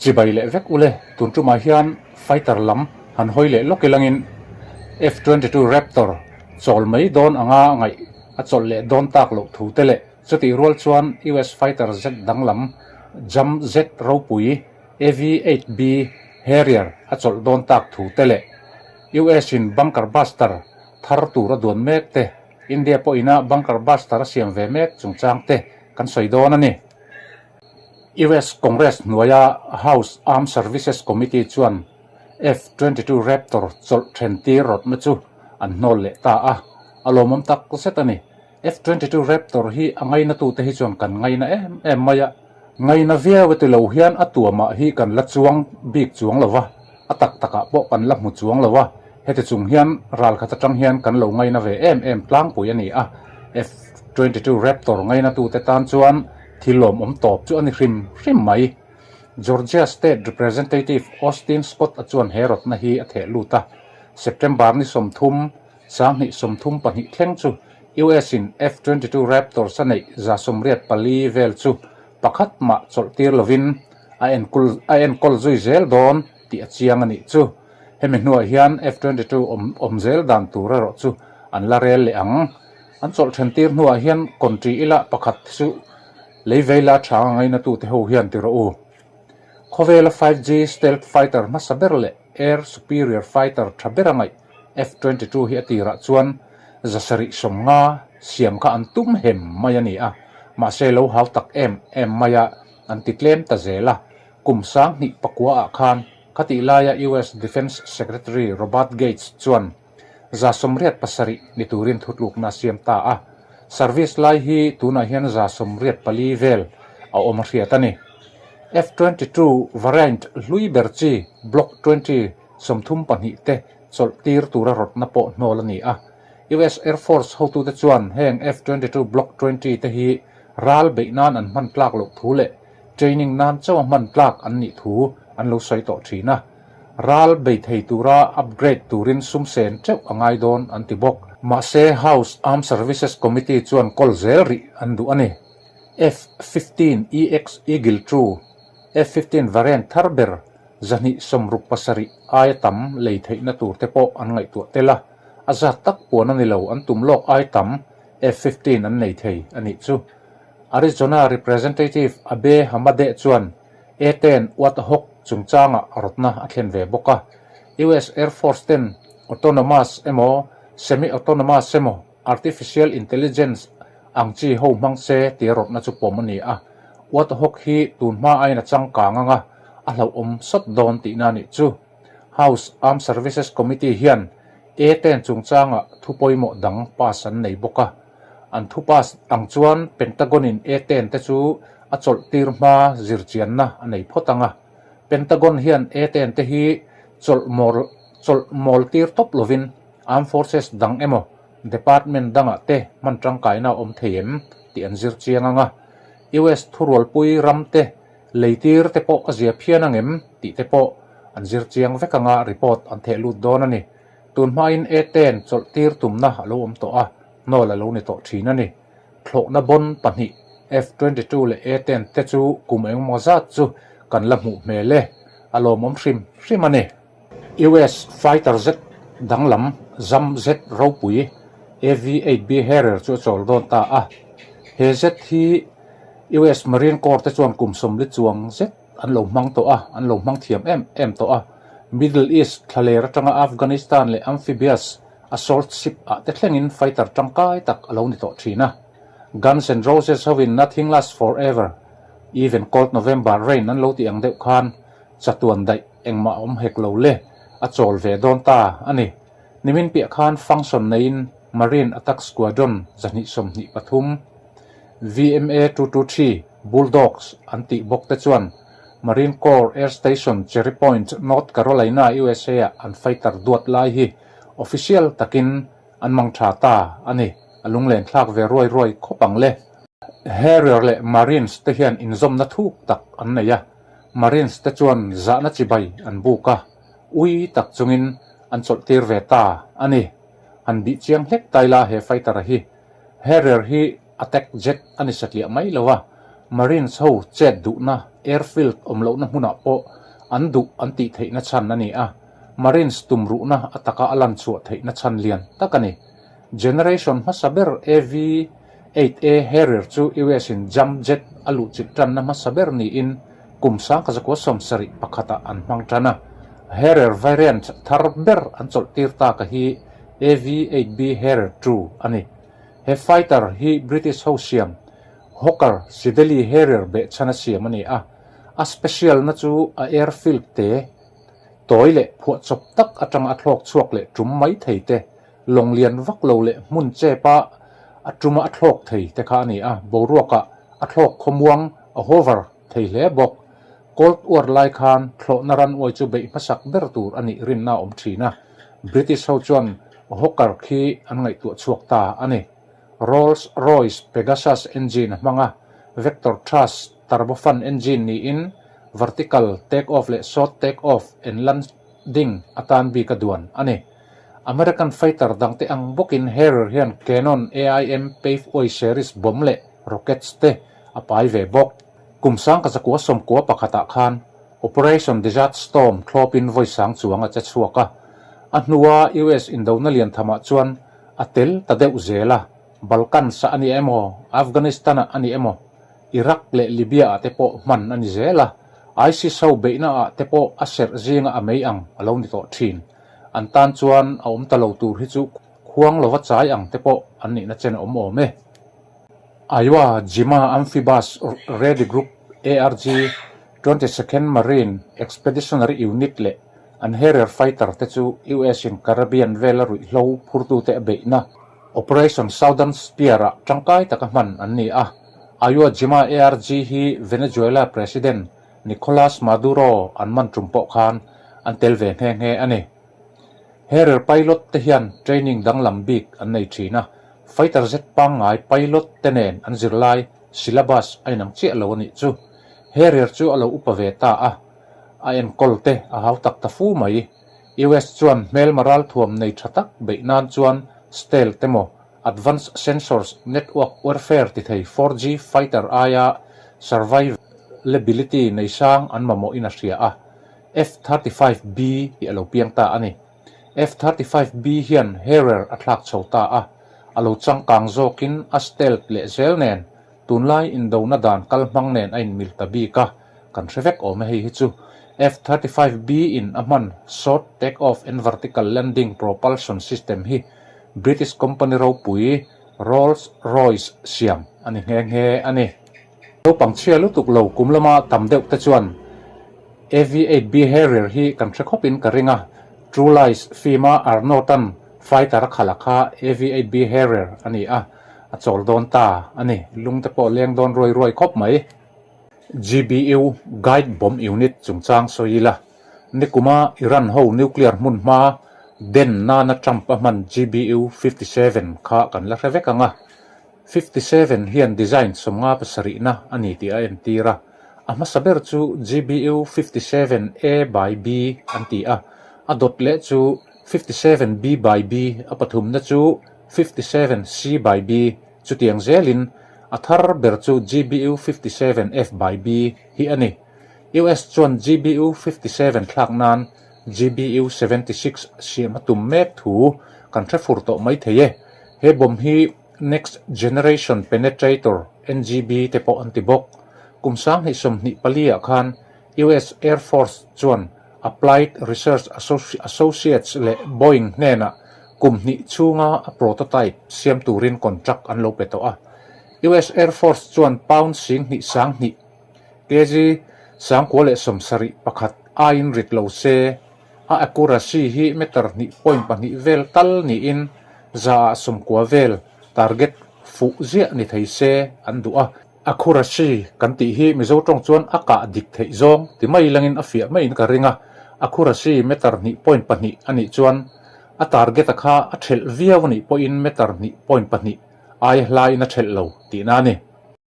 Chibai leh vek ule, tun tumah hian fighter lam han hawi leh lawk ilangin F-22 Raptor chawl mai dawn anga ngaih a chawlh leh dawn tak loh thu te leh chutih rual chuan US fighter jet danglam Jump Jet ropui AV-8B Harrier a chawlh dawn tak thu te leh US in bunker buster thar tur a duan mek te India pawhina bunker buster a siam ve mek chungchang te kan sawi dawn a ni. US Congress hnuaia House Armed Services Committee chuan F-22 Raptor chawlh then tir rawtna chu an hnawl leh ta a, a lawmawm tak zet a ni. F-22 Raptor hi a ngainatute hi chuan kan ngaina em em mai a, ngaina viau e ti lo hian a tuamah hi kan la chuang bik chuang lo va, a tak takah pawh kan la hmu chuang lo a, heti chung hian ralkhat atang hian kan lo ngaina ve em em tlangpui a ni a, F-22 Raptor ngainatute tan chuan Thil lawmawm tawp chu a ni hrim hrim mai. Georgia State Representative Austin Scott-a chuan he rawtna hi a theh lut a, September ni 30, 2032 thleng chu US-in F-22 Raptors a neih 84 vel chu pakhat mah chawlh tir lovin a enkawl a enkawl zui zel dawn tih a chiang a nih chu. Hemi hnuah hian F-22 awm awm zel dan tur erawh chu an la rel leh ang. An chawlh then tir hnuah hian country ila pakhat chu lei vei la tha a ngainatute ho hian ti rawh u. Khawvela 5G stealth fighter hmasa ber leh air superior fighter tha ber a ngaih F-22 hi a tirah chuan 750 siam kha an tum hem mai a ni a, mahse lo hau tak em em mai a an ti tlem ta zel a. Kum 2009 ah khan khatih laia US Defence Secretary Robert Gates chuan 87 ni turin thutlukna a siam ta a, service lai hi tunah hian 84 vel a awm a hriat a ni. F-22 variant hlui ber chi Block 20 32 te chawlh tir tura rawtna pawh hnawl a ni a. US Air Force hotute chuan heng F-22 Block 20 te hi ral beih nan an hman tlak loh thu leh training nan chauh a hman tlak an nih thu an lo sawi tawh thin a. Ral bei thei tura upgrade turin sum sen teuh a ngai dawn an ti bawk. Mahse House Armed Services Committee chuan kawl zel rih an duh a ni. F-15 EX Eagle ii, F-15 variant thar ber 267 aia tam lei theihna tur te pawh an ngaihtuah tel a, a zat tak puan a ni lo an tum lawk ai tam F-15 an nei thei a nih chu. Arizona Representative Abe Hamadeh chuan A-ten Warthog chungchangah rawtna a thlen ve bawk a. US Air Force ten autonomous emaw, semi-autonomous emaw, artificial intelligence ang chi ho hmang se tia rawtna chu pawm a ni a. Warthog hi tun hma aiin a changkang ang a, a hlauhawm sawt dawn tihna a nih chu. House Armed Services Committee hian A-ten chungchangah thu pawimawh dang pass an nei bawk a. An thu pass ang chuan Pentagon-in A-ten te chu a chawlh tir hma zirchianna a nei phawt ang a. Pentagon hian A-ten te hi chawlh mawl chawlh mawl tir tawp lovin Armed Forces dang emaw Department dangah te hman tangkaina a awm thei em tih an zir chiang ang a. US thurualpui ram te lei tir te pawh a zia phian ang em tih te pawh an zir chiang vek anga report an theh lut dawn a ni. Tun hmain A-ten chawlh tir tumna a lo awm tawh a, hnawl a lo ni tawh thin a ni. Thlawhna bon pahnih F-22 leh A-ten te chu kum engemaw zat chu kan la hmuh hmel e, a lawmawm hrim hrim a ni. US fighter jet danglam zam jet ropui AV-8B Harrier chu a chawl dawn ta a. He jet hi US Marine Corps te chuan kum 40 chuang zet an lo hmang tawh a, an lo hmang thiam em em tawh a. Middle East thlaler atanga Afghanistan leh amphibious assault ship ah te thlengin fighter tangkai tak a lo ni tawh thin a. Guns N' Roses hovin Nothing Lasts Forever, Even Cold November Rain an lo tih ang deuh khan chatuan daih engmah a awm hek lo le, a chawl ve dawn ta a ni. Nimin piah khan function neiin Marine Attack Squadron 223, VMA 223, Bulldogs an tih bawk te chuan Marine Corps Air Station Cherry Point, North Carolina, USA ah an fighter duat lai hi official takin an mang tha ta a ni. A lunglen thlak ve ruai ruai khawp ang le. Harrier leh Marines te hian inzawmna thuk tak an nei a, Marines te chuan zahna chibai an buk a, ui tak chungin an chawlh tir ve ta a ni. Han bih chiang hlek tai la he fighter a hi. Harrier hi attack jet a ni satliah mai lo a, Marines ho chet duhna airfield awm lohna hmunah pawh an duh an tih theihna chhan a ni a, Marines tumruhna a taka a lan chhuah theihna chhan lian tak a ni. Generation hmasa ber AV-8A Harrier chu US-in jump jet a luhchilh tanna hmasa ber niin kum 1971 pakhatah an hmang tan a. Harrier variant thar ber an chawlhtir taka hi AV-8B Harrier ii a ni. He fighter hi British ho siam Hawker Siddeley Harrier behchhan a siam a ni a. A special-na chu a airfield te tawi leh phuahchawp tak atanga a thlawk chhuak leh tum mai thei te Lawng lian vak lo leh hmun chep a a tuma a thlawk thei te kha a ni a, boruakah a thlawk khawmuang a hover thei hle bawk. Cold War lai khan thlawhna runway chu beih hmasak ber tur a nih rinna a awm thin a, British ho chuan Hawker khi an ngaihtuah chhuak ta a ni. Rolls Royce Pegasus engine a hmang a, Vector Thrust turbofan engine niin vertical take-off leh short take-off and landing atan bik a duan a ni. American fighter dangte ang bawkin Harrier hian Cannon AIM Pave-Oi series bomb leh rockets te a pai ve bawk. Kum sangkazakua sawmkua pakhatah khan Operation Desert Storm thlawpin vawi sang chuang a che chhuak a. A hnua US indona lian thamah chuan a tel ta deuh zel a, Balkans-ah a ni emaw, Afghanistan-ah a ni emaw, Iraq leh Libya-ah te pawh hman a ni zel a, ISIS ho beihnaah te pawh a serh zinga a mei ang a lo ni tawh thin. An tan chuan a awm ta lo tur hi chu khuang lova chai ang te pawh an nihna chen a awm awm e. Iwo Jima Amphibus Ready Group, ARG, 22nd Marine Expeditionary Unit leh an Harrier fighter te chu US in Caribbean vela ruihhlo phurtute a beihna Operation Southern Spear-ah tangkai taka hman an ni a. Iwo Jima ARG hi Venezuela President Nicolas Maduro an man tum pawh khan an tel ve nghe nghe a ni. Harrier pilot te hian training danglam bik an nei thin a, fighter jet pangngai pilot te nen an zirlai syllabus a inang chiah lo a nih chu. Harrier chu a lo upa ve ta a, a enkawl te a hau tak ta fu mai. US chuan hmelma ralthuam nei tha tak beih nan chuan stealth emaw Advanced Sensors Network Warfare ti thei 4G fighter aia survivability nei sang an mamawhin a hria a, F-35B hi a lo piang ta a ni. F-35B hian Harrier a thlak chho ta a, a lo changkang zawkin a stealth leh zel nen tunlai indona dan kal hmang nen a inmil ta bik a, kan hre vek awm e hei hi chu. F-35B in a hman Short Take-Off and Vertical Landing Propulsion System hi British company ropui Rolls Royce siam a ni nghe nghe a ni. Naupang chhia lutuk lo kum lama tam deuh te chuan AV-8B Harrier hi kan hre khawpin ka ring a, True Lies film-a Arnaud-a'n fighter a khalh a kha AV-8B Harrier a ni a, a chawl dawn ta a ni. Lung te pawh leng dawn ruai ruai khawp mai. GBU, Guide Bomb Unit, chungchang sawi ila. Nikuma Iran ho nuclear hmun hma den nana Trump a hman GBU 57 kha kan la hre vek ang a. 57 hian design 50 pasarihna a ni tih a entir a. A hmasa ber chu GBU 57 A by B an ti a, a dawt leh chu 57 B by B, a pathumna chu 57 C by B, chutiang zelin a thar ber chu GBU 57 F by B hi a ni. US chuan GBU 57 thlak nan GBU 76 siam a tum mek thu kan hre fur tawh mai thei e. He bomb hi Next Generation Penetrator, NGB, te pawh an ti bawk. Kum 2024 ah khan US Air Force chuan Applied Research Associates leh Boeing hnenah kum hnih chhunga a prototype siam turin contract an lo pe tawh a. US Air Force chuan pound 10,000 sang hnih Kg 1071 aiin rit lo se, a accuracy hi meter hnih point pahnih vel tal niin zaah sawmkua vel target fuh ziah ni thei se an duh a. Accuracy kan tih hi Mizo tawng chuan a kah dik theih zawng ti mai langin a fiah maiin ka ring a, accuracy meter hnih point pahnih a nih chuan a target a kha a thelh viau a nih pawhin meter hnih point pahnih aia hlaiin a thelh lo tihna a ni.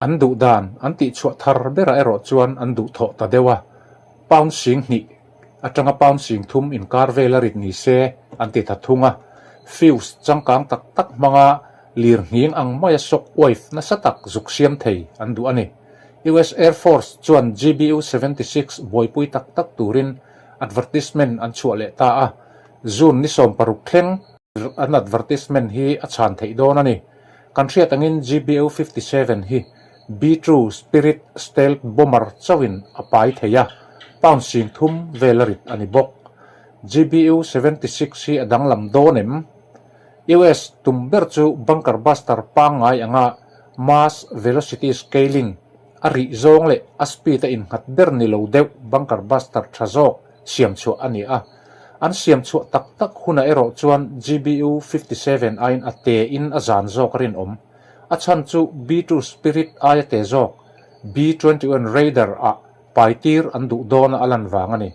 An duh dan an tihchhuah thar berah erawh chuan an duh thawh ta deuh a, pound 2000 atanga pound 3000 inkar vel a rit ni se an ti ta thung a. Fuse changkang tak tak hmanga lir nghing ang maia shock wave nasa tak zuk siam thei an duh a ni. US Air Force chuan GBU 76 buaipui tak tak turin advertisement an chhuah leh ta a, June ni 16 thleng an advertisement hi a chhan theih dawn a ni. Kan hriat angin GBU 57 hi B-2 Spirit stealth bomber chauhin a pai thei a, pound 3000 vel a rit a ni bawk. GBU 76 hi a danglam dawn em? US tum ber chu bunker buster pangngai anga mass velocity scaling a rih zawng leh a speed a innghat ber ni lo deuh bunker buster tha zawk siam chhuah a ni a. An siam chhuah tak tak hunah erawh chuan GBU 57 aiin a te in a zan zawk a rinawm. A chhan chu B-2 Spirit aia te zawk B-21 Raider ah Pai tir an duh dawn a a lan vang a ni.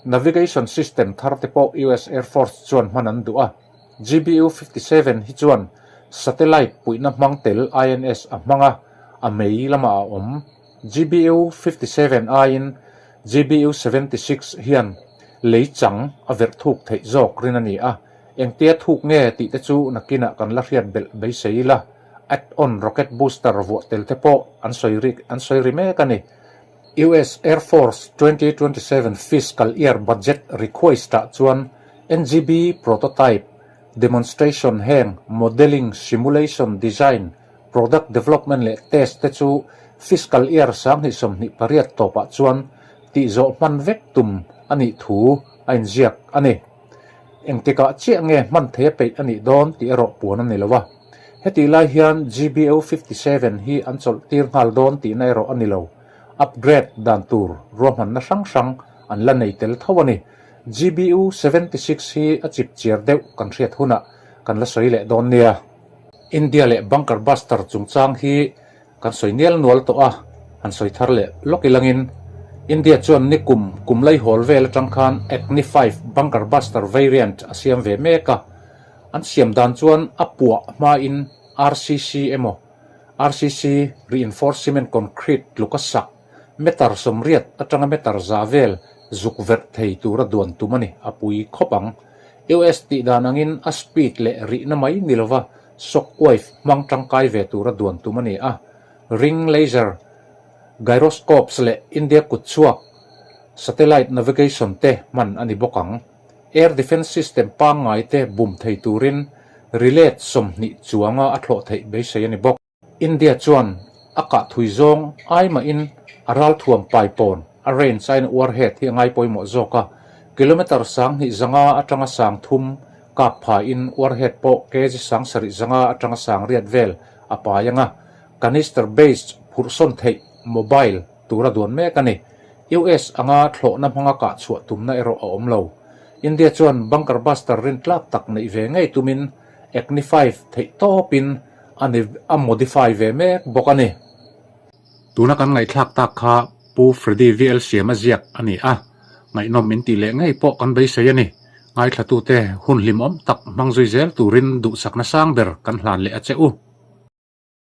Navigation system thar te pawh US Air Force chuan hman an duh a. GBU 57 hi chuan satellite puihna hmang tel INS a hmang a, a mei lamah a awm. GBU 57 aiin GBU 76 hian lei chang a verh thuk theih zawk rin a ni a. Engtia thuk nge tih te chu nakinah kan la hriat belh beisei ila. Add-on rocket booster vuah tel te pawh an sawi rik an sawi ri mek a ni. US Air Force 2027 fiscal year budget request-ah chuan NGB prototype, demonstration heng modelling, simulation, design, product development leh test te chu fiscal year 2028 tawpah chuan tihzawh hman vek tum a nih thu a inziak a ni. Engtikah chiah nge hman thei a peih a nih dawn tih erawh puan a ni lo a. Hetih lai hian GBO 57 hi an chawlh tir nghal dawn tihna erawh a ni lo. Upgrade dan tur ruahmanna hrang hrang an la nei tel tho a ni. GBU 76 hi a chip chiar deuh kan hriat hunah kan la sawi leh dawn nia. India leh Bunker Buster chungchang hi Kan sawi nial nual tawh a, han sawi thar leh lawk ilangin India chuan nikum kum laihawl vel atang khan Agni 5 Bunker Buster variant a siam ve mek a, an siam dan chuan a puah hmain RCC emaw RCC, Reinforced Cement Concrete, tluk a sak meter 80 atanga meter 100 vel zuk verh thei tura duan tum a ni, a pui khawp ang. US tih dan angin a speed leh rihna mai ni lova Shockwave hmang tangkai ve tura duan tum a ni a, ring laser, gyroscopes leh India kutchhuak satellite navigation te hman a ni bawk ang. Air defence system pangngai te bum thei turin relay 20 chuanga a thlawh theih beisei a ni bawk. India chuan a kah thui zawng ai mahin a ralthuam paipawn, a range aiin warhead hi a ngai pawimawh zawk a, kilometre 2500 atanga 3000 kap phain warhead pawh kg 7500 atanga 800 vel a pai ang a, canister based phurhsawn theih, mobile, tura duan mek a ni. US anga thlawhna hmanga kah chhuah tumna erawh a awm lo. India chuan bunker buster rintlak tak neih ve ngei tumin Agni 5 theih tawpin a ni a modify ve mek bawk a ni. Tuna kan ngaihthlak tak kha Pu Freddy VL Siama ziak a ni a, ngaihnawm in tih leh ngei pawh kan beisei a ni. Ngaithlatute hun hlimawm tak hmang zui zel turin duhsakna sang ber kan hlan leh a che u.